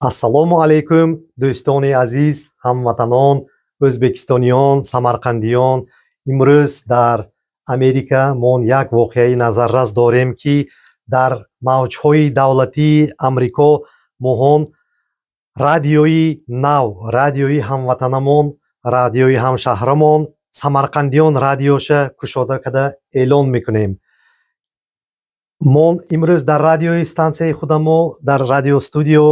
Ассалому алайкум, дӯстони азиз, ҳамватанон, ӯзбекистониён, самарқандиён. Имрӯз дар Америка мо як воқеаи назаррас дорем, ки дар мавҷҳои давлатии Амрико моҳон радиои нав, радиои ҳамватанамон, радиои ҳамшаҳрамон Самарқандиён радиоша кушода карда эълон мекунем. Мо имрӯз дар радиои стансияи худамо, дар радиостудио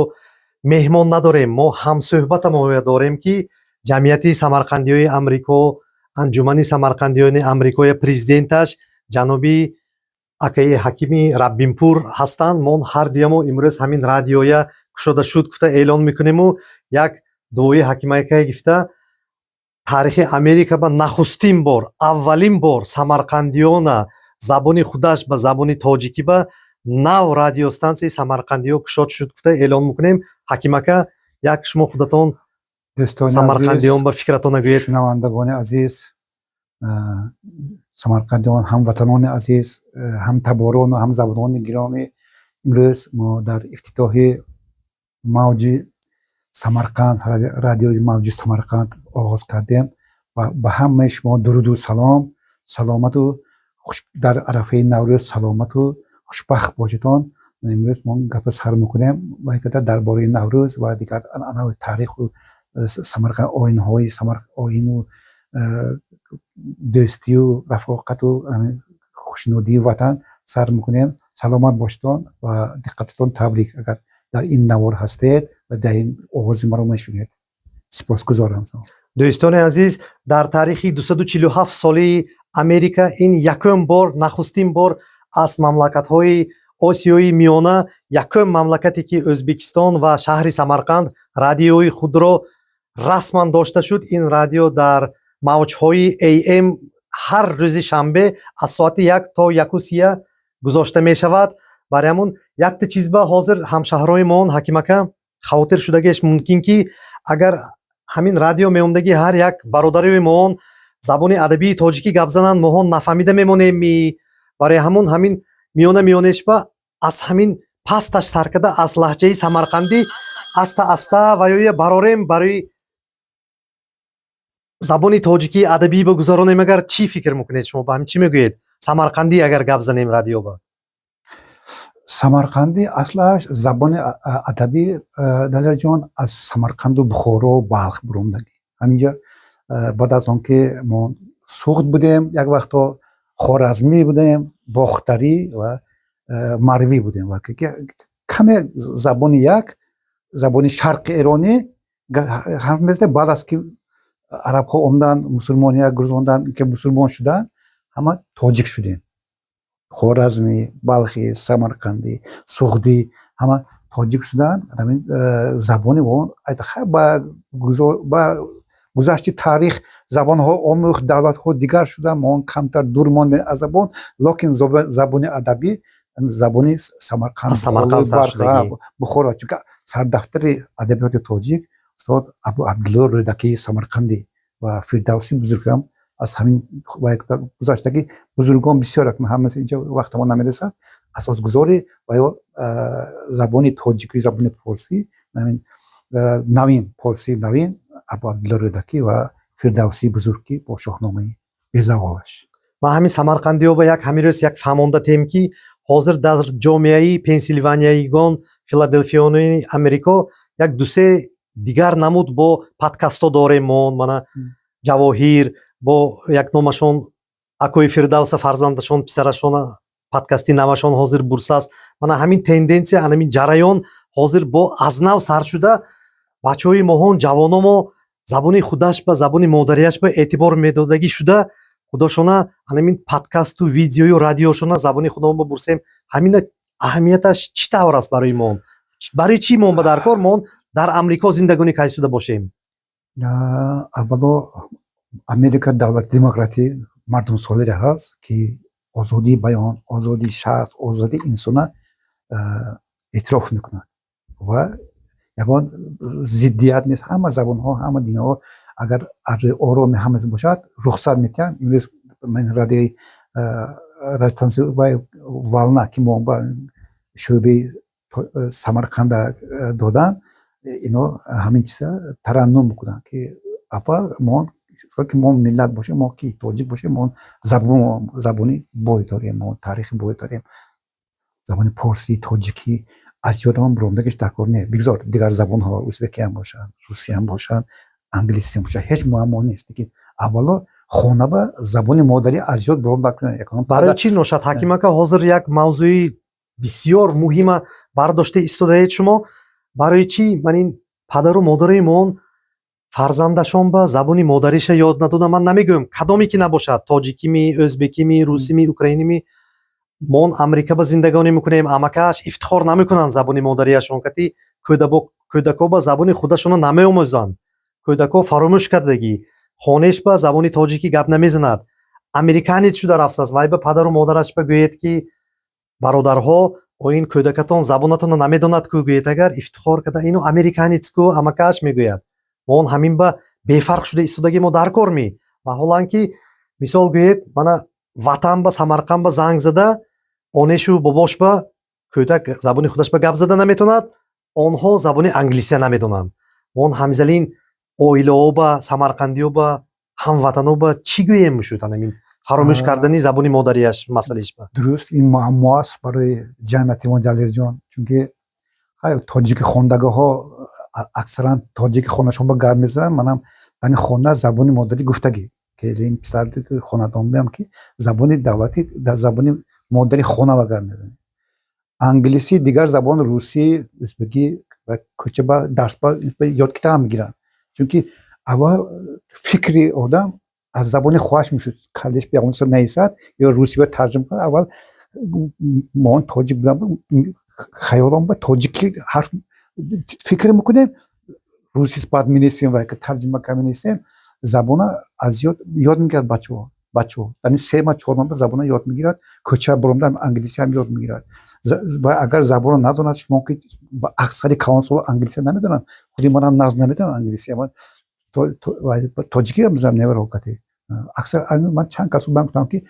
меҳмон надорем, мо ҳамсӯҳбатамоя дорем, ки ҷамъияти самарқандиёи Амрико, Анҷумани самарқандиёни Амрикоя президенташ ҷаноби акаи Ҳакими Раббинпур ҳастанд. Мо ҳар дуямо имрӯз ҳамин радиоя кушода шуд гуфта эълон мекунему як дуои Ҳакимакай гифта, таърихи Америка ба нахустин бор, аввалин бор самарқандиёна забони худаш ба забони тоҷикӣ ба нав радиостансияи самарқандиё кушод шуд гуфта эълон мекунем. Ҳаким ака, як шумо худатон дӯстони самарқандиён ба фикратона гӯед. Шунавандагони азиз, самарқандиён, ҳамватанони азиз, ҳамтаборону ҳамзабонони гиромӣ, имрӯз мо дар ифтитоҳи мавҷи Самарқанд, радиои мавҷи Самарқанд оғоз кардем ва ба ҳамаи шумо дуруду салом, саломату дар арафаи Наврӯз саломату хушбахт бошедон. Имрӯз мо гапа сар мекунем дар бораи Наврӯз ва дигар анъанаи таъриху Самарқанд, оинҳои оину дӯстию рафоқату хушнудии ватан сар мекунем. Саломат бошедон ва диққататон табрик, агар дар ин навор ҳастед ва дар ин овози маро мешунед. Сипосгузорам. Дӯстони азиз, дар таърихи 247 солаи Америка ин якум бор, нахустин бор аз мамлакатҳои Осиёи Миёна якум мамлакате, ки Ӯзбекистон ва шаҳри Самарқанд радиои худро расман дошта шуд. Ин радио дар мавҷҳои AM ҳар рӯзи шанбе аз соати 1 то 1:30 гузошта мешавад. Барои ҳамун якта чиз ба ҳозир ҳамшаҳрҳои моон, Ҳаким ака, хавотир шудагиаш мумкин, ки агар ҳамин радио меомдагӣ ҳар як бародарои моон забони адабии тоҷикӣ гап зананд, моҳон нафаҳмида мемонем. Барои ҳамун ҳамин миёна миёнешба аз ҳамин пасташ сар карда, аз лаҳҷаи самарқандӣ аста аста ва ёя барорем, барои забони тоҷикии адабӣ ба гузаронем. Агар чӣ фикр мекунед шумо, ба ҳамин чӣ мегӯед, самарқандӣ агар гап занем радиоба? Самарқандӣ аслаш забони адабӣ, Далерҷон, аз Самарқанду Бухоро, Балх буромдагӣ. Ҳаминҷа баъд аз он ки мо суғд будем, як вақто хоразмӣ будем, бохтарӣ ва марвӣ будем ва каме забони, як забони шарқи эронӣ ҳарф мезадем. Баъд аз ки арабҳо омаданд, мусулмония гузонданд, ки мусулмон шуданд, ҳама тоҷик шудем: хоразмӣ, балхӣ, самарқандӣ, суғдӣ, ҳама тоҷик шуданд. Ҳамин забони ба гузашти таърих забонҳо омӯхт, давлатҳо дигар шуданд, мо камтар дур мондем аз забон, лекин забони адабӣ забони Самарқанд, Бухоро, чунки сардафтари адабиёти тоҷик устод Абу Абдулло Рӯдакии Самарқандӣ ва Фирдавсӣ бузургам аз ҳамин гузаштагӣ бузургон бисёр, ҳамаси инҷа вақтамон намерасад. Асосгузори ва ё забони тоҷикӣ, забони форсӣ навин, форсии навин Абу Абдулло Рӯдакӣ ва Фирдавсии бузург, ки бо Шоҳномаи безаволаш. Ва ҳамин самарқандиё ба як ҳамин рӯз як фаҳмонда тем, ки ҳозир дар ҷомеаи пенсилванияигон, филаделфиёни Америко як дусе дигар намуд бо подкастҳо дорем мо. Мана Ҷавоҳир бо як номашон акои Фирдавса, фарзандашон, писарашон, подкасти навашон ҳозир бурсааст. Мана ҳамин тенденсия, ҳамин ҷараён ҳозир бо аз нав сар шуда, бачаҳои моҳон, ҷавоно мо забони худаш ба забони модариаш ба эътибор медодагӣ шуда, худошона ҳамин подкасту видеою радиошона забони худамон ба бурсем. Ҳамина аҳамияташ чӣ тавр аст барои мо? Барои чӣ мо ба дар кор мо дар Амрико зиндагонӣ кайсуда бошем? Аввало, Америка давлати демократӣ, мардумсоларе ҳаст, ки озодии баён, озодии шахс, озодии инсона эътироф мекунад ва ягон зиддият нест. Ҳама забонҳо, ҳама динҳо агар ороми ҳама бошад, рухсат медиҳанд. Имрӯз ман радиои радиостанция Волна, ки мо ба шӯъбаи Самарқанда доданд. Ино ҳамин чиза тараннум мекунанд, ки аввал мо, ки мо миллат бошем, мо ки тоҷик бошем, мо забони бой дорем, мо таърихи бой дорем. Забони порсӣ, тоҷикӣ аз ёдамон биромдагиш дар кор не. Бигзор дигар забонҳо, узбекиам бошанд, русиям бошанд, англисиам бошанд, ҳеҷ муаммо нест, лекин аввало хона ба забони модарӣ аз ёд биром накунанд. Барои чӣ ношад, Ҳаким ака? Ҳозир як мавзӯи бисёр муҳима бардошта истодаед шумо. Барои чӣ ман ин падару модари мон фарзандашон ба забони модариша ёд надодам? Ман намегӯям, кадоме ки набошад, тоҷикими, ӯзбекими, русими, украиними. Мон Амрика ба зиндагонӣ мекунем, амакааш ифтихор намекунанд забони модариашон кати. Кӯдако ба забони худашонро намеомӯзанд, кӯдако фаромӯш кардагӣ, хонеш ба забони тоҷикӣ гап намезанад. Американец шуда рафтааст, вай ба падару модараш ба гӯед, ки бародарҳо, о, ин кӯдакатон забонатонро намедонад ку, гӯед агар, ифтихор карда: «Ину американец ку», амакааш мегӯяд. Мон ҳамин ба бефарқ шуда истодаги мо дар кор ми. Ваҳолан ки мисол гӯед, мана ватан ба Самарқанд ба занг зада, онешу бобош ба кӯдак забони худаш ба гап зада наметавонад, онҳо забони англисия намедонанд. Мон ҳамзалин оилаҳо ба, самарқандиё ба, ҳамватано ба чӣ гӯем шуд, ҳамин фаромӯш кардани забони модариаш масъалаиш ба? Дуруст, ин муаммо аст барои ҷамъияти мо, Ҷалилҷон, чунки тоҷики хондагоҳо аксаран тоҷики хонашон ба гап мезананд. Манам дар ин хона забони модарӣ гуфтагӣ, келин, писар, хонадон биям, ки забони давлатӣ, забони модари хона ба гап мезанем. Англисӣ, дигар забон, русӣ, ӯзбекӣ ва кӯча ба дарс ба ёд китаб мегиранд, чунки аввал фикри одам аз забони хоҳаш мешуд. Калиш ягон нависад ё русӣ тарҷума кунад, аввал мо тоҷик будам, хаёлам ба тоҷикӣ ҳарф фикр мекунем, русис баъд менависем ва тарҷума ка менависем. Забона аз ёд мегирад бачаҳо. Бачаҳо дар 3 моҳ, 4 моҳ забона ёд мегирад, кӯча баромада англисӣ ҳам ёд мегирад. Ва агар забонро надонад, шумо ки аксари калонсоло англисӣ намедонанд, худи манам нағз намедонам англисӣ, тоҷикӣ мезанам неверокати аксар. Ман чанд касо ман гуфтам, ки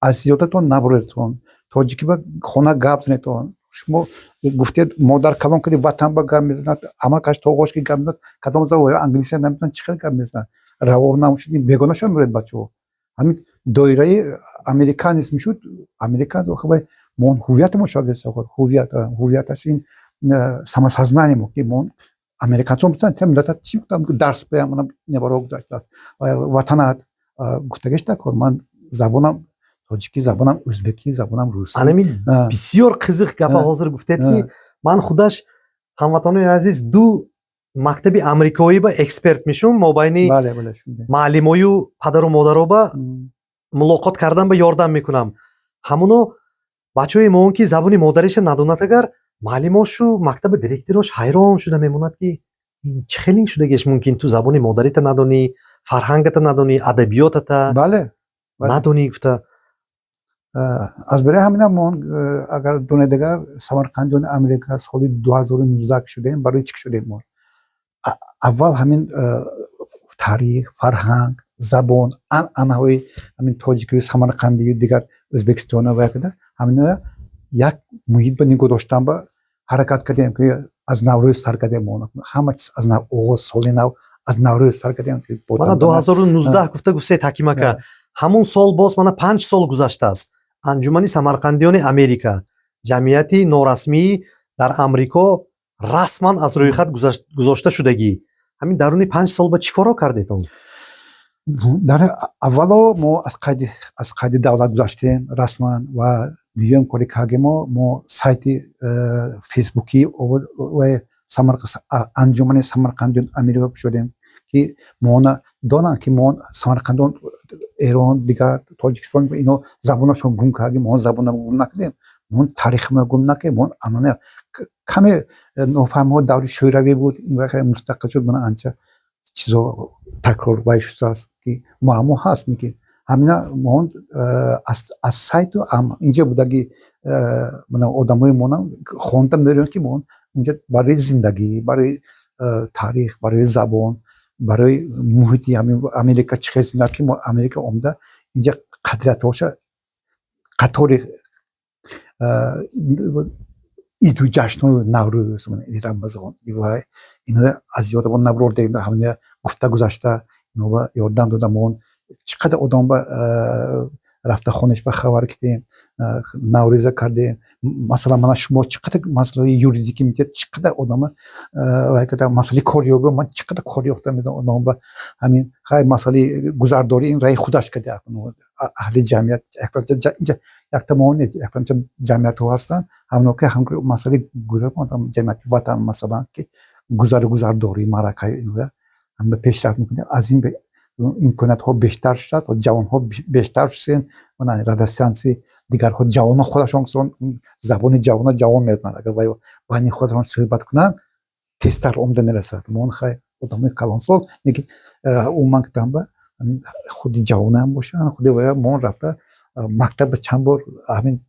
аз ёдатон набуредтон, тоҷикӣ ба хона гап занедтон. Шумо гуфтед, модар калон кади, ватан ба гап мезанад, амакаш, тоғош ки гап мезанад, кадом забон? Англисия намедонад, чӣ хел гап мезанад? Раво намушуд, бегона шуда мебуред бачаҳо. Ҳамин доираи американец мешуд, американец мон ҳуввиятамо шояд, ҳуввият, ҳуввияташ ин самосознание мо, ки мон американцо мегуфтанд, миллата чӣ гуфтам, дарс баям небаро гузаштааст, ватанат гуфтагиш дар кор. Ман забонам тоҷикӣ, забонам ӯзбекӣ, забонам русӣ. Анами бисёр қизиқ гапа ҳозир гуфтед, ки ман худаш, ҳамватанони азиз, ду мактаби амрикоӣ ба эксперт мешум, мобайни маълимою падару модаро ба мулоқот кардан ба ёрдам мекунам. Ҳамуно бачаҳои моон, ки забони модариша надонад агар, маълимошу мактаби директорош ҳайрон шуда мемонад, ки ин чӣ хелин шудагеш мумкин, ту забони модарита надонӣ, фарҳангата надонӣ, адабиётата надонӣ, гуфта. Аз барои ҳамина мо, агар донед, агар самарқандиёни Америка соли 2019 шудем, барои чӣ шудем мо? Аввал ҳамин таърих, фарҳанг, забон, анъанаҳои ҳамин тоҷикию самарқандию дигар Ӯзбекистона ва якда ҳамина як муҳит ба нигоҳ доштан ба ҳаракат кардем, ки аз Наврӯз сар кардем. Ҳама чиз аз нав оғоз, соли нав аз Наврӯз сар кардем. Мана 2019 гуфта гуфтед, Ҳаким ака, ҳамун сол боз мана 5 сол гузаштааст. Анҷумани самарқандиёни Америка, ҷамъияти норасмӣ дар Амрико, расман аз рӯйхат гузошта шудагӣ. Ҳамин даруни 5 сол ба чӣ корро кардетон? Дар аввало мо аз қайди давлат гузаштем расман ва дуюм кори кардем, мо сайти фейсбукӣ Анҷумани самарқандиён Америка кушодем, ки моона донанд, ки мо самарқандон, Эрон, дигар Тоҷикистон, ино забонашон гум кардем, мо забонамон гум накардем, мо таърихамон гум накардем, мо анъана. Каме нофаҳмиҳо даври Шӯравӣ буд, мустақил шуд, мана анча чизо такрор вай шудааст, ки муаммо ҳаст, ки ҳамина мо аз сайту инҷа будаги мана одамои мона хонда мерӯянд, ки мо унҷа барои зиндагӣ, барои таърих, барои забон, барои муҳити ҳамин Америка чӣ хел зинда, ки мо Америка омада инҷа қадриятҳоша қатори. Иду ҷашну Наврӯз, иди Рамазон, вай ино аз ёдамон набурдем, ҳамина гуфта гузашта иноба ёрдам додамон. Чӣ қадар одам ба рафта хонеш ба хабар кидем, наврӯза кардем. Масалан, мана шумо чӣ қадар масъалаи юридикӣ метиҳед, чӣ қадар одама вай када, масъалаи корёбӣ, ман чӣ қадар кор ёфта медонам одам ба ҳамин. Хай, масъалаи гузардорӣ ин раи худаш када, аҳли ҷамъият якта мо не, яктанча ҷамъиятҳо ҳастанд, ҳамно ки ҳам масъалаи ҷамъияти Ватан, масалан, ки гузару гузардорӣ, маъракаи иноя ҳам ба пешрафт мекунем. Аз ин имкониятҳо бештар шудааст, ҷавонҳо бештар шудем. Мана радиостанси дигарҳо, ҷавонон худашон забони ҷавона ҷавон медонанд, агар вай байни худашон суҳбат кунанд, тезтар омада мерасад. Мо хай одамои калонсол, лекин умуман гуфтам, ба худи ҷавонаам бошанд, худи вая мо рафта мактаба чанд бор ҳамин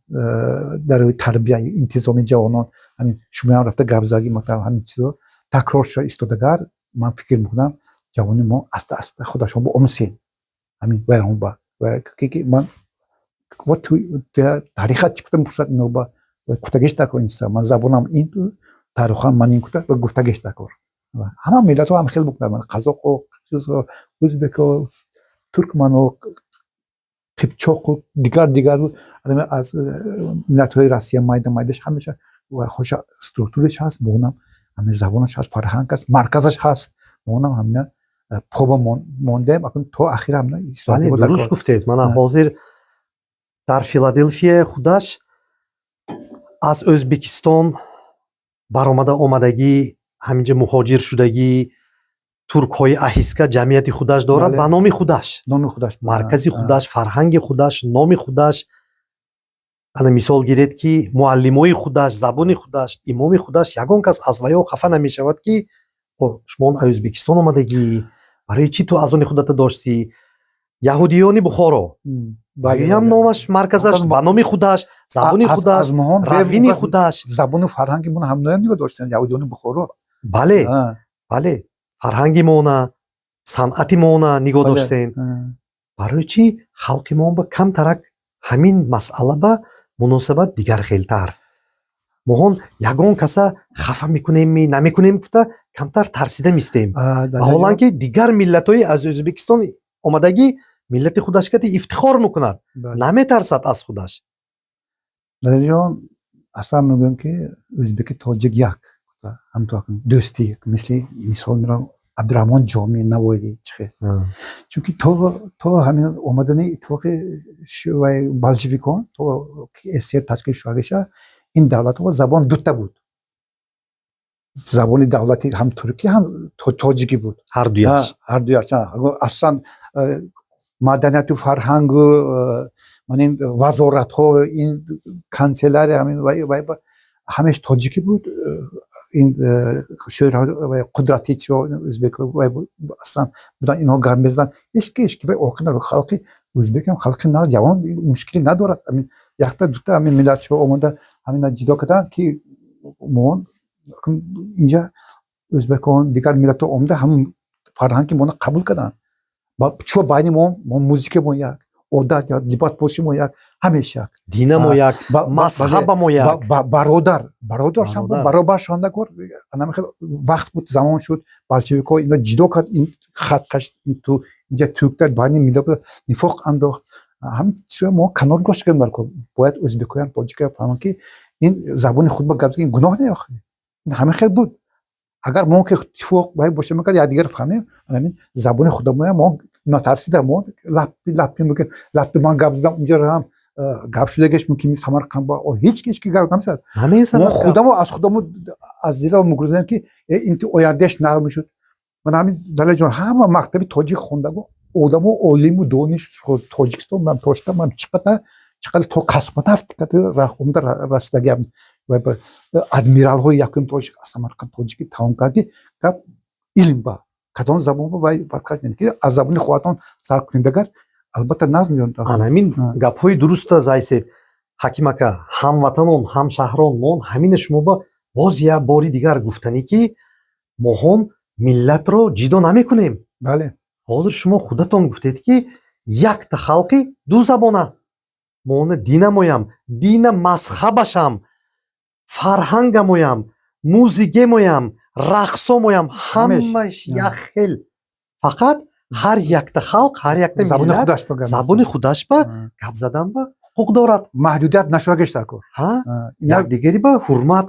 дар тарбияи интизоми ҷавонон, ҳамин шумоям рафта гап заги мактаб, ҳамин чизо такрор шуда истодагар. Ман фикр мекунам, ҷавони мо аста аста худашон бо омсен ҳамин вайҳонба ки ман тариха чӣ гуфта мепурсад, иноба гуфтагиш такор ин чиза. Ман забонам ин, таърихам ман ин гуфта гуфтагиш такор. Ҳама миллатҳо ҳам хел мекунанд: қазоқо, ӯзбеко, туркмано, қипчоқу дигар дигар аз миллатҳои Россия майда майдаш ҳамеша хоша структураш ҳаст, бонам ҳамин забонаш ҳаст, фарҳанг ҳаст, марказаш ҳаст. Монам ҳамина поба мондем, акун то ахир ҳамина. Бале, дуруст гуфтед. Мана ҳозир дар Филаделфия худаш аз Ӯзбекистон баромада омадагӣ, ҳаминҷа муҳоҷир шудагӣ туркҳои аҳиска ҷамъияти худаш дорад ба номи худаш. Номи худаш. Маркази худаш, фарҳанги худаш, номи худаш. Ана мисол гиред, ки муаллимои худаш, забони худаш, имоми худаш, ягон кас аз ваё хафа намешавад, ки шумо аз Ӯзбекистон омадагӣ, барои чӣ ту аз они худата доштӣ? Яҳудиёни Бухоро ям номаш, марказаш ба номи худаш, забони худаш, раввини худаш. Забону фарҳанги мон ҳамноям нигоҳ доштанд яҳудиёни Бухоро. Бале, фарҳанги мона, санъати мона нигоҳ доштем. Барои чӣ халқи мо ба камтарак ҳамин масъала ба муносабат дигархелтар? Моҳон ягон каса хафа мекунемми, намекунем гуфта камтар тарсида мистем, ҳолан ки дигар миллатҳои аз Ӯзбекистон омадагӣ миллати худаш кати ифтихор мекунад, наметарсад аз худаш. Далерҷон, аслан мегӯям, ки ӯзбеки тоҷик як ҳамто дӯстӣ, мисли мисол мирам Абдураҳмон Ҷомӣ, Навоӣ чихе, чунки то ҳамин омадани иттифоқи болшевикон, то СССР ташкил шудаша, ин давлатҳо забон дута буд, забони давлати ҳам туркӣ, ҳам тоҷикӣ буд. Ҳардуяш. Ҳардуяш. Аслан маданияту фарҳангу ман ин вазоратҳо, ин канселярия, ҳамин ҳамеш тоҷикӣ буд. Ин шӯрои қудрати чио ӯзбек аслан будан, инҳо гап мезаданд, ҳечки ҳечки оқил надорад. Халқи ӯзбекам халқи на ҷавон мушкилӣ надорад. Ҳамин якта дута ҳамин миллатчиҳо омада ҳамина ҷидо карданд, ки мо инҷа ӯзбекон, дигар миллатҳо омада ҳамин фарҳанги моно қабул карданд. Чо байни мо музика мо як, одат як, либоспӯши мо як, ҳамеш як. Динамо як, мазҳабамо як. Бародар, бародар, баробар шаванда кор. Анами хел вақт буд, замон шуд, болшевикҳо ино ҷидо кард, ин хат кашид ту инҷа тюрктар байни миллат нифоқ андохт. Ҳамин чизо мо канор гузоштем. Дар кор бояд ӯзбекоям, тоҷикоям фаҳманд, ки ин забони худ ба гап ин гуноҳ не охи. Ҳамин хел буд. Агар мо ки иттифоқ бай боша мекард, якдигар фаҳмем, ҳамин забони худамоям мо натарсида, мо лаппи лаппи мекунем. Лаппи ман гап задам, унҷа ҳам гап шудагаш мумкин, Самарқанд ба ҳеҷ ҳеҷ ки гап намезад. Мо худамо аз худамо аз дила мегузарем, ки ин ояндааш нағм мешуд. Ман ҳамин, Далерҷон, ҳама мактаби тоҷик хондаго одамо олиму дониш Тоҷикистон ман Тошканд ман чиқадар чиқадар то космонавтика омда расидагиам, адмиралҳои якум тоҷик аз Самарқанд тоҷикӣ тамом кард, ки гап илм ба кадом забон ба вай фарқ ки аз забони хоҳатон сар кунед, агар албатта назм. Ана ҳамин гапҳои дуруста зайсед, Ҳаким ака. Ҳамватанон, ҳамшаҳрон, мо ҳамина шумо ба боз як бори дигар гуфтанӣ, ки моҳон миллатро ҷидо намекунем. Бале. Ҳозир шумо худатон гуфтед, ки якта халқи ду забона, моона динамоям, дина мазҳабашам. Фарҳангамоям, музикемоям, рақсомоям, ҳамаш як хел. Фақат ҳар якта халқ, ҳар якта забони миллат худаш ба гап забони худаш ба гап задан ба ҳуқуқ дорад. Маҳдудият нашуда ку. Ҳа, якдигари ба ҳурмат.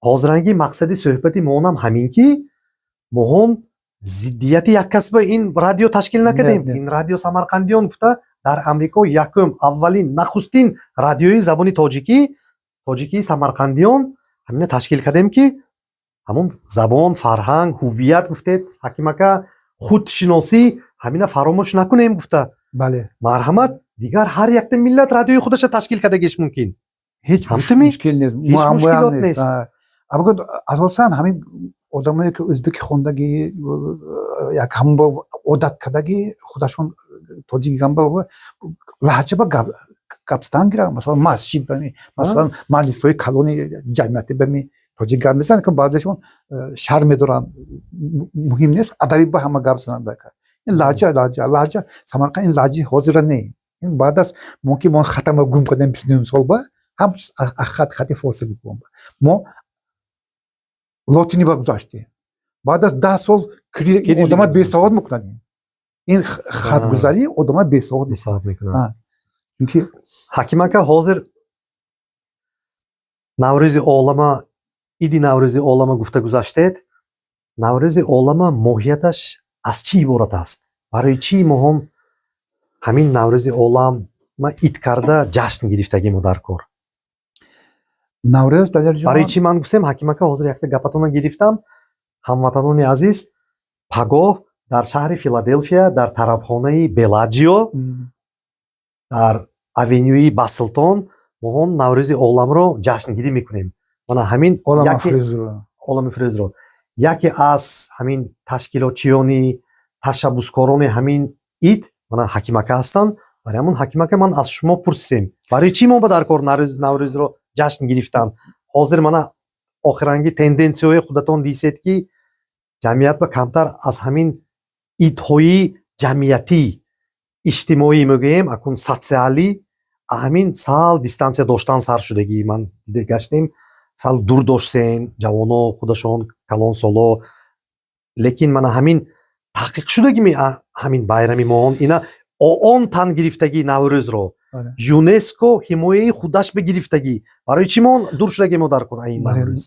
Ҳозиранги мақсади суҳбати моонам ҳамин, ки моҳон зиддияти як кас ба ин радио ташкил накардем. Не, не. Ин радио Самарқандиён гуфта, дар Амрико якум, аввалин, нахустин радиои забони тоҷикӣ, тоҷикии Самарқандиён, ҳамина ташкил кардем, ки ҳамон забон, фарҳанг, ҳуввият гуфтед, Ҳаким ака, худшиносӣ, ҳамина фаромӯш накунем гуфта. Бале. Марҳамат, дигар ҳар якта миллат радиои худаша ташкил кардагиш мумкин. Ҳеҷ Ҳамтуми? мушкил нест. Ҳеҷ муаммоям мушкилот нест. нест. Аммо асосан ҳамин одамое, ки ӯзбеки хондагӣ, як ҳамон ба одат кардагӣ, худашон тоҷики гамба лаҳҷа ба гап задан гиранд. Масалан, масҷид бами, масалан, маҷлисҳои калони ҷамъиятӣ бами тоҷик гап мезананд, ки баъзешон шарм медоранд. Муҳим нест, адабӣ ба ҳама гап зананд. Ин лаҳҷа Самарқанд, ин лаҳҷаи ҳозира не, ин баъд аз мумкин мо хатама гум кардем 29 сол ба ҳам хати форсӣ буд, мо лотинӣ ба гузаштем. Баъд аз 10 сол Кирилли одама ба бесавод мекунад. Ин хатгузарӣ одама бесавод мекунад. Бесавод мекунад. Чунки Ҳаким ака, ҳозир Наврӯзи олама, иди Наврӯзи олама гуфта гузаштед. Наврӯзи олама моҳияташ аз чӣ иборат аст? Барои чӣ моҳон ҳамин Наврӯзи олама ид карда ҷашн гирифтагимо дар кор? Наврӯз, Далерҷон. Барои чӣ ман гуфтем, Ҳаким ака, ҳозир якта гапатона гирифтам. Ҳамватанони азиз, пагоҳ дар шаҳри Филаделфия, дар тарабхонаи Белаҷио, дар авенюи Баслтон моҳон Наврӯзи оламро ҷашнгирӣ мекунем. Мана ҳамин Оламафрӯзро. Оламафрӯзро. Яке аз ҳамин ташкилотчиёни, ташаббускорони ҳамин ид мана Ҳаким ака ҳастанд. Барои ҳамон, Ҳаким ака, ман аз шумо пурсем, барои чӣ мо ба дар кор Наврӯзро ҷашн гирифтан? Ҳозир мана охиранги тенденсияҳои худатон дисед, ки ҷамъият ба камтар аз ҳамин идҳои ҷамъиятӣ, иҷтимоӣ мегӯем, акун социалӣ, ҳамин сал дистанция доштан сар шудагӣ ман дида гаштем. Сал дур доштен ҷавоно худашон, калонсоло. Лекин мана ҳамин таҳқиқ шудагими ҳамин байрами моон, ина ООН тан гирифтагӣ Наврӯзро, ЮНЕСКО ҳимояи худаш бигирифтагӣ. Барои чӣ мо дур шудагӣ мо дар кор ин Наврӯз?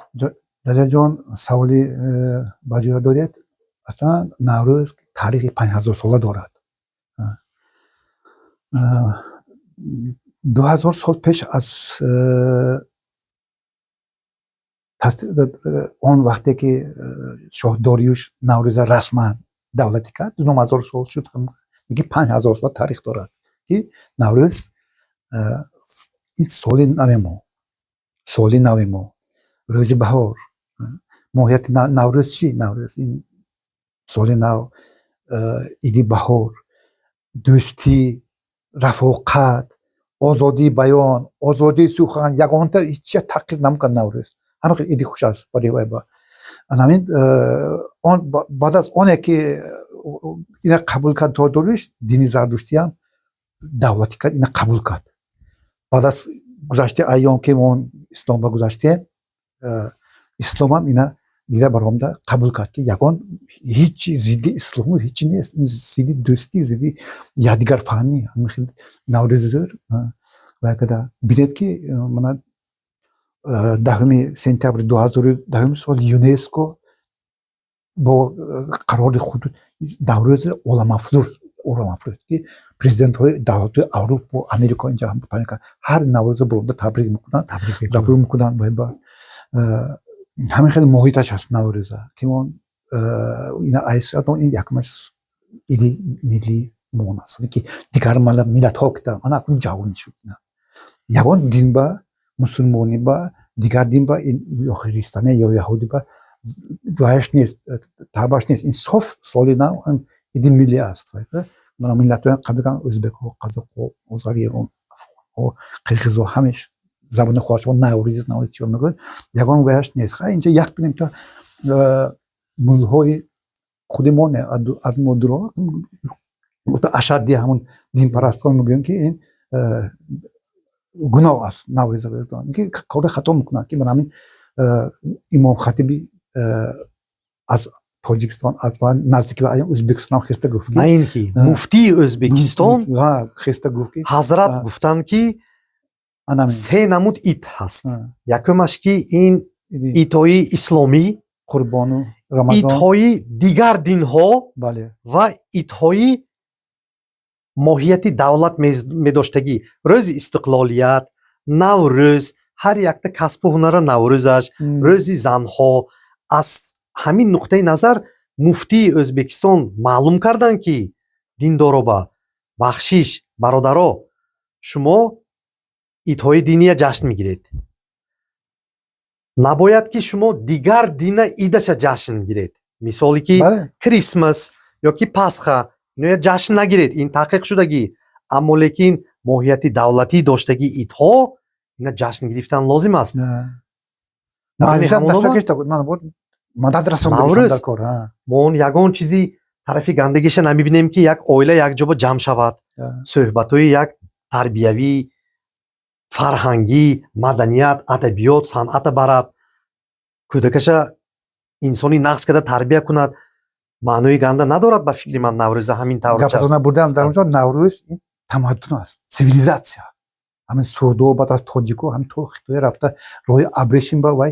Далерҷон, саволи баҷоя доред. Аслан Наврӯз таърихи 5000сола дорад. 2000 сол пеш аз он вақте ки шоҳ Дориюш Наврӯза расман давлатӣ кард, 2500 сол шуд, ки 5000 сол таърих дорад, ки Наврӯз ин соли нави мо, соли нави мо, рӯзи баҳор. Моҳияти Наврӯз чӣ? Наврӯз ин соли нав, иди баҳор, дӯстӣ, рафоқат, озодии баён, озодии сухан. Ягонта ҳеҷ таъқиб намекунад Наврӯз. Ҳама хел иди хуш аст барои вай. Ба ҳамин он баъд аз оне ки ина қабул кард Тодориш, дини зардуштиам давлатӣ кард, ина қабул кард. Баъд аз гузашти айём, ки мо ислом ба гузаштем, исломам ина дида баромада қабул кард, ки ягон ҳеҷ зидди ислому ҳеҷи нест, ин зидди дӯстӣ, зидди якдигарфаҳмӣ. Ҳамин хел Наврӯзи зӯр ва када бинед, ки мана 10 сентябри 2010 сол ЮНЕСКО бо қарори худ Наврӯзи оламафрӯз, ки президентҳои давлатҳои Аврупо, Америко инҷа ҳар Наврӯза буромда табрик мекунанд, табрик мекунанд. Ҳамин хеле моҳияташ ҳаст Наврӯза, ки мо ина айсият, ин якумаш иди миллии мон аст, ки дигар миллатҳо ки ана акун ҷаҳонӣ шуд. Ягон дин ба, мусулмонӣ ба, дигар дин ба, ё христиане, ё яҳудӣ ба ваяш нест, табаш нест. Ин соф соли нав, иди миллӣ аст. Мана миллатҳои қабилан ӯзбекҳо, қазоқҳо, озариҳо, афғонҳо, қирғизҳо ҳамеш забони худашон Наврӯз, Наврӯз чио мегӯяд, ягон ваяш нест. Ха, инҷа як бинем, то муллҳои худи мо аз мо дуро гуфта, ашадди ҳамун динпарастҳо мегӯем, ки ин Гуноҳ аст Наврӯза ки кори хато мекунанд, ки ман ҳамин имом хатиби аз Тоҷикистон, аз наздики ба Ӯзбекистон хеста гуфт. На ин ки муфтии Ӯзбекистон хеста гуфт ки ҳазрат гуфтанд, ки се намуд ид ҳаст. Якумаш, ки ин идҳои исломӣ, Қурбону Рамазон, идҳои дигар динҳо ва идҳои моҳияти давлат медоштагӣ: рӯзи истиқлолият, Наврӯз, ҳар якта касбу ҳунара Наврӯзаш, рӯзи занҳо. Аз ҳамин нуқтаи назар муфтии Ӯзбекистон маълум карданд, ки диндороба бахшиш, бародаро, шумо идҳои диния ҷашн мегиред, набояд ки шумо дигар дина идаша ҷашн гиред, мисоле ки Крисмас ё ки Пасха, иноя ҷашн нагиред, ин таҳқиқ шудагӣ. Аммо лекин моҳияти давлатӣ доштагӣ идҳо, ина ҷашн гирифтан лозим аст. Мадад. Наврӯз мо он ягон чизи тарафи гандагиша намебинем, ки як оила якҷоба ҷамъ шавад, суҳбатҳои як тарбиявӣ, фарҳангӣ, маданият, адабиёт, санъата барад, кӯдакаша инсони нағз карда тарбия кунад. Маънои ганда надорад, ба фикри ман, Наврӯза ҳамин тавр. Гапатона бурдам дар онҷо. Наврӯз тамаддун аст, цивилизация. Ҳамин суғдо, баъд аз тоҷико, ҳам то Хитоя рафта, роҳи абрешим ба вай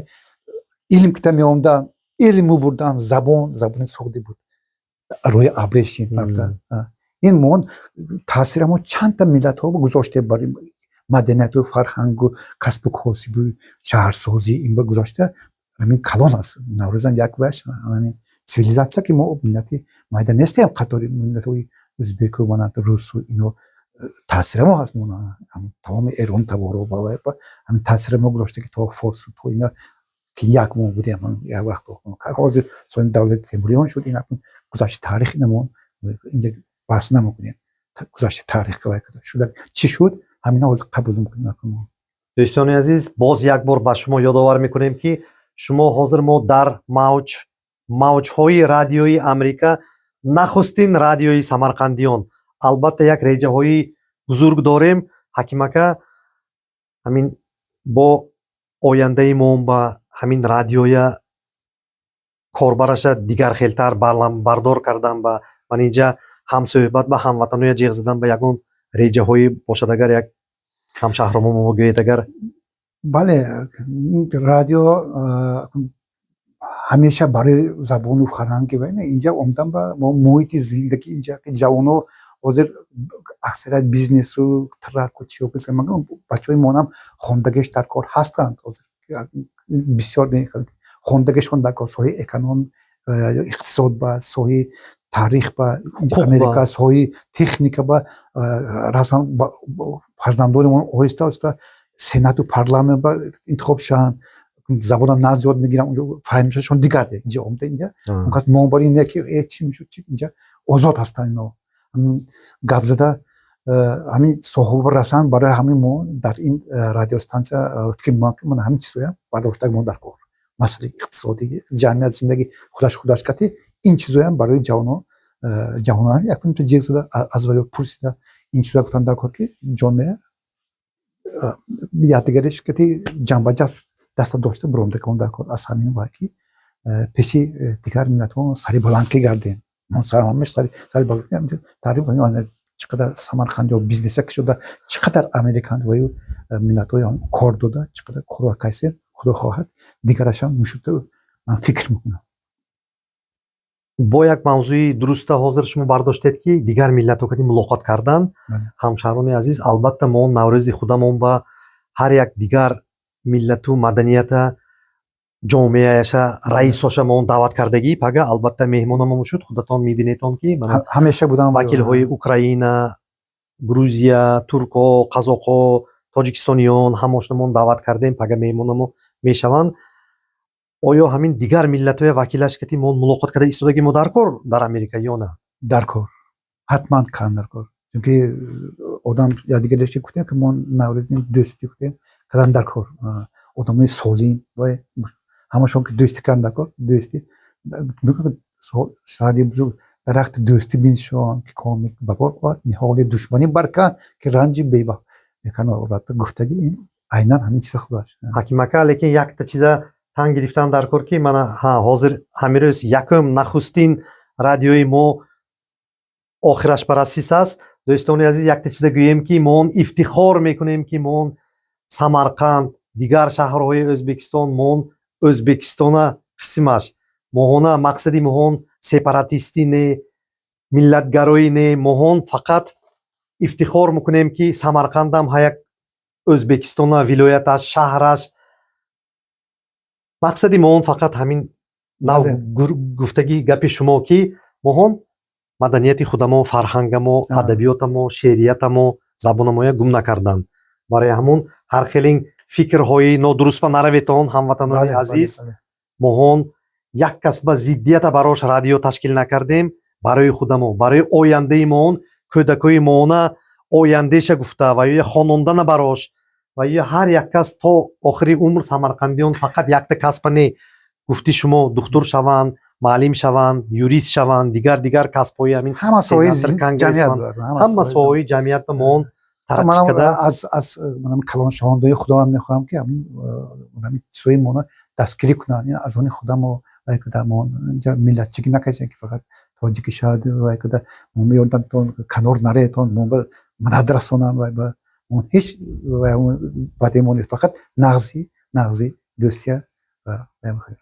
илм кита меомдан, илм мебурдан, забон, забони суғдӣ буд, роҳи абрешим рафта. Ин мон таъсира мо чандта миллатҳо гузоште бар маданияту фарҳангу касбу косибу шаҳрсозӣ, ин ба гузошта ҳамин калон аст. Наврӯзам як ваш ҳамин цивилизация, ки мо миллати майда нестем, қатори миллатҳои ӯзбеку, манат русу, ино таъсира мо ҳаст. Тамоми Эрон таборо ҳамин таъсира мо гузошта, ки то форсу, то ина, ки як мо будем як вақт. Ҳозир соли давлати Темуриён шуд, ин гузашти таърих, ина мо инҷа баҳс намекунем. Гузашти таърих шуда, чӣ шуд, ҳамина ҳозир қабул мекунем. Дӯстони азиз, боз як бор ба шумо ёдовар мекунем, ки шумо ҳозир мо дар мавҷҳои Радиои Амрика, нахустин радиои самарқандиён. Албатта, як реҷаҳои бузург дорем. Ҳаким ака, ҳамин бо ояндаи мо ба ҳамин радиоя корбараша дигархелтар бардор кардан, ба ман инҷа ҳамсӯҳбат ба ҳамватаноя ҷиғ задан, ба ягон реҷаҳое бошад, агар як ҳамшаҳромо мо гӯед агар. Бале, радио ҳамеша барои забону фарҳанги инҷа омадан, ба муҳити зиндагӣ инҷа, ҷавоно ҳозир аксарият бизнесу траку чиё, бачаҳои монам хондагиш дар кор ҳастанд. Ҳозир бисёр хондагишон дар кор, соҳаи эконом, иқтисод, ба соҳаи таърих, ба Америка, соҳаи техника, ба расан фарзандони мо оҳиста оҳиста сенату парламент ба интихоб шаванд, забона наз ёд мегиранд, фаҳмишашон дигар. Инҷа омада, инҷа онкас момбари не, ки чӣ мешуд, чи инҷа озод ҳастанд, ино гап зада ҳамин соҳаба расанд. Барои ҳамин мо дар ин радиостансия фикр мекунам, ки ман ҳамин чизоям бардоштаг мо дар кор, масъалаи иқтисодӣ, ҷамъият, зиндагӣ худаш кати ин чизоям барои ҷавонон якум ҷиғ зада, аз ваё пурсида, ин чизоя гуфтан дар кор, ки ҷомеа якдигариш кати ҷанбаҷаб даста дошта биромда дар кор. Аз ҳамин вай ки пеши дигар миллатҳо сари баланд ки гардем, сари баланд таъриф. Чӣ қадар Самарқанд ё бизнеса кушода, чӣ қадар американ ваю миллатҳои кор дода, чӣ қадар корро кайсем, худо хоҳад, дигарашам мушуда, ман фикр мекунам. Бо як мавзӯи дуруста ҳозир шумо бардоштед, ки дигар миллатҳо кати мулоқот кардан. Ҳамшаҳрони азиз, албатта, мо Наврӯзи худамон ба ҳар як дигар миллату маданията, ҷомеаяша, раисоша мо даъват кардагӣ. Пага, албатта, меҳмономон шуд, худатон мебинетон, ки ҳамеша будам. Вакилҳои Украина, Грузия, турко, қазоқо, тоҷикистониён, ҳамошонамон даъват кардем, пага меҳмонамо мешаванд. Оё ҳамин дигар миллатҳоя вакилаш кати мо мулоқот карда истодаги мо дар кор дар Америка ё на? Дар кор, ҳатман кан дар кор, чунки одам якдигареш гуфтем, ки мо Наврӯзи дӯстӣ гуфтем кадан дар кор, одамои солим ва ҳамашон ки дӯстӣ кардан дар кор. Дӯстӣ саъди бузург: дарахти дӯстӣ биншон, ки комил ба бор ояд, ниҳоли душманӣ баркан, ки ранҷи беба. Мекана гуфтагӣ, ин айнан ҳамин чиза худаш. Ҳаким ака, лекин якта чиза тан гирифтан дар кор, ки мана ҳа, ҳозир ҳамин рӯз якум нахустин радиои мо охираш ба расис аст. Дӯстони азиз, якта чиза гӯем, ки мо он ифтихор мекунем, ки мо он Самарқанд, дигар шаҳрҳои Ӯзбекистон, мо он Ӯзбекистона қисмаш моҳона. Мақсади моҳон сепаратистӣ не, миллатгароӣ не, моҳон фақат ифтихор мекунем, ки Самарқандам ҳа як Ӯзбекистона вилояташ, шаҳраш. Мақсади моҳон фақат ҳамин нав гуфтагӣ гапи шумо, ки моҳон маданияти худамо, фарҳангамо, адабиётамо, шеъриятамо, забонамоя гум накардан. Барои ҳамун ҳар хелин фикрҳои нодурустба нараветон, ҳамватанони азиз. Моҳон як кас ба зиддията барош радио ташкил накардем. Барои худамо, барои ояндаи моон, кӯдакои моона ояндеша гуфта ва ё хонондана барош ва ё ҳар як кас то охири умр самарқандиён фақат якта касба не, гуфти шумо, духтур шаванд, маълим шаванд, юрист шаванд, дигар дигар касбҳои ҳамин ҳама соҳаи сенатор, ҷамъият конгрессман, ҳама соҳаҳои ҷамъият ба моон тараққӣ Манам карда. аз манам калоншавандои худованд мехоҳам, ки ҳамин чизҳои моно дастгирӣ кунанд. Ин аз они худамо вай куда мо инҷа миллатчигӣ накардем, ки фақат тоҷики шавад. Вай куда мо меёрдамтон, канор наретон, мо ба мадад расонанд. Вай ба мо ҳеҷ вай баде мо нест, фақат нағзи дӯстия ва вай мехоҳем.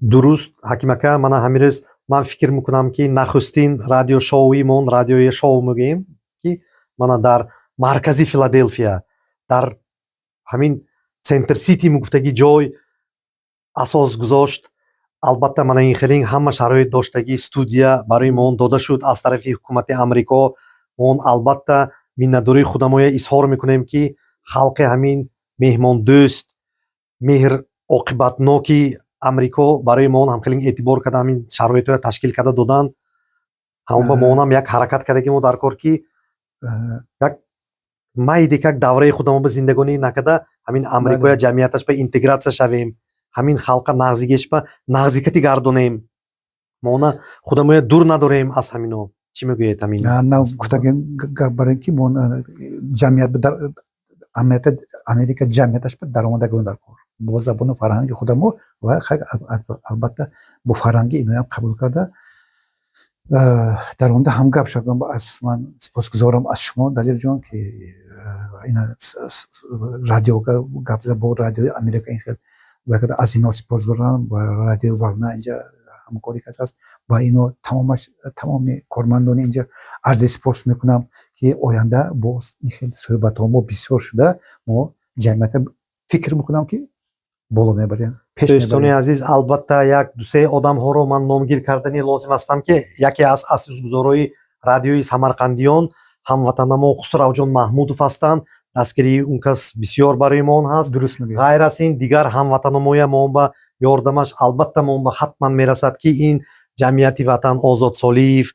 Дуруст, Ҳаким ака. Мана ҳамин рӯз ман фикр мекунам, ки нахустин радиошоуимон, радиои шоу мегӯем, ки мана дар маркази Филаделфия, дар ҳамин Центр Сити мегуфтагӣ ҷой асос гузошт. Албатта, мана ин хелин ҳама шароит доштагӣ студия барои мо дода шуд аз тарафи ҳукумати Амрико. Мо албатта миннатдории худамоя изҳор мекунем, ки халқи ҳамин меҳмондӯст, меҳр оқибатноки Амрико барои мо ҳамхелин эътибор карда, ҳамин шароитҳоя ташкил карда доданд. Ҳамон ба моонам як ҳаракат кардаги мо дар кор, ки як майде как давраи худамо ба зиндагонӣ накарда, ҳамин Амрикоя ҷамъияташ ба интегратсия шавем, ҳамин халқа нағзигеш ба нағзикати гардонем. Моона худамоя дур надорем аз ҳамино. Чӣ мегӯед ҳамин? На, гуфтагем гап бар ин ки мо ҷамъият дар амнияти Америка, ҷамъияташ ба даромадагон дар кор бо забону фарҳанги худамо ва албатта бо фарҳанги иноям қабул карда дар онда ҳамгап шавам. Аз ман сипосгузорам аз шумо, Далерҷон, ки ина радио гап зада, бо радиои Америка ин хел. Аз ино сипосгузорам. Ба радиои Волна инҷа ҳамкорӣ кардааст, ба ино тамомаш, тамоми кормандони инҷа арзи сипос мекунам, ки оянда боз ин хел суҳбатҳо мо бисёр шуда, мо ҷамъията фикр мекунам, ки боло мебарем, пеш Дӯстони мебарем. азиз, албатта, як дусе одамҳоро ман номгир кардани лозим ҳастам, ки яке аз асосгузорои радиои самарқандиён ҳамватанамо Хусравҷон Маҳмудов ҳастанд. Дастгирии он кас бисёр барои мо ҳаст. Дуруст мегӯед. Ғайр аз ин, дигар ҳамватаномоя мо ба ёрдамаш албатта мо ба ҳатман мерасад, ки ин ҷамъияти Ватан Озод Солиев,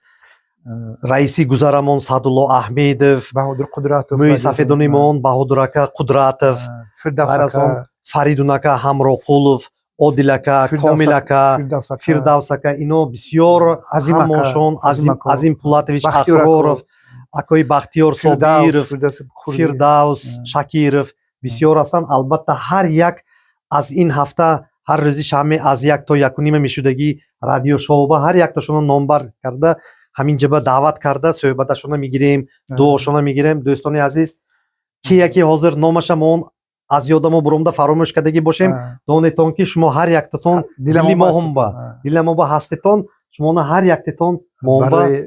раиси гузарамон Саъдулло Аҳмедов, Баҳодур Қудратов, мӯи сафедони мон Баҳодур ака Қудратов, Фирдавс ғайр аз он ака, Фаридун ака Ҳамроқулов, Одил ака, Комил ака, Фирдавс ака, Фирдавс ака, ино бисёр Азим ака, ҳамошон Азим ака, Азим Пулатович Бахтиёр ака, Ахроров, акои Бахтиёр Собиров, Фирдавс Хурди. Фирдавс Шакиров бисёр ҳастанд. Албатта, ҳар як аз ин ҳафта, ҳар рӯзи шанбе аз 1 то 1:30 мешудагӣ радио шоуба ҳар якташонро номбар карда, ҳамин ҷаба даъват карда, суҳбаташонро мегирем, дуошонро мегирем. Дӯстони азиз, ки яке ҳозир номаша мо аз ёдамо буромда фаромӯш кардагӣ бошем, донетон, ки шумо ҳар яктатон дили моҳумба, дила мо ба ҳастетон, шумоно ҳар яктатон моҳумба. Барои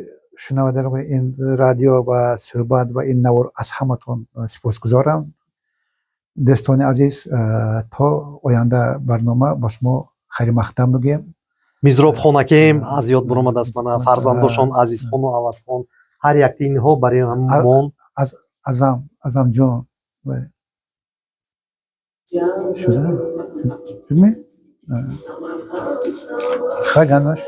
шунавандагони ин радио ва суҳбат ва ин навор аз ҳаматон сипосгузорам. Дӯстони азиз, то оянда барнома ба шумо хайримақдам мегӯем. Мизробхонакем аз ёд буромадааст, мана фарзандошон Азизхону Авазхон, ҳар якти инҳо барои ҳамон. Аз Азам, Азамҷон шуда шудми хай ганаш.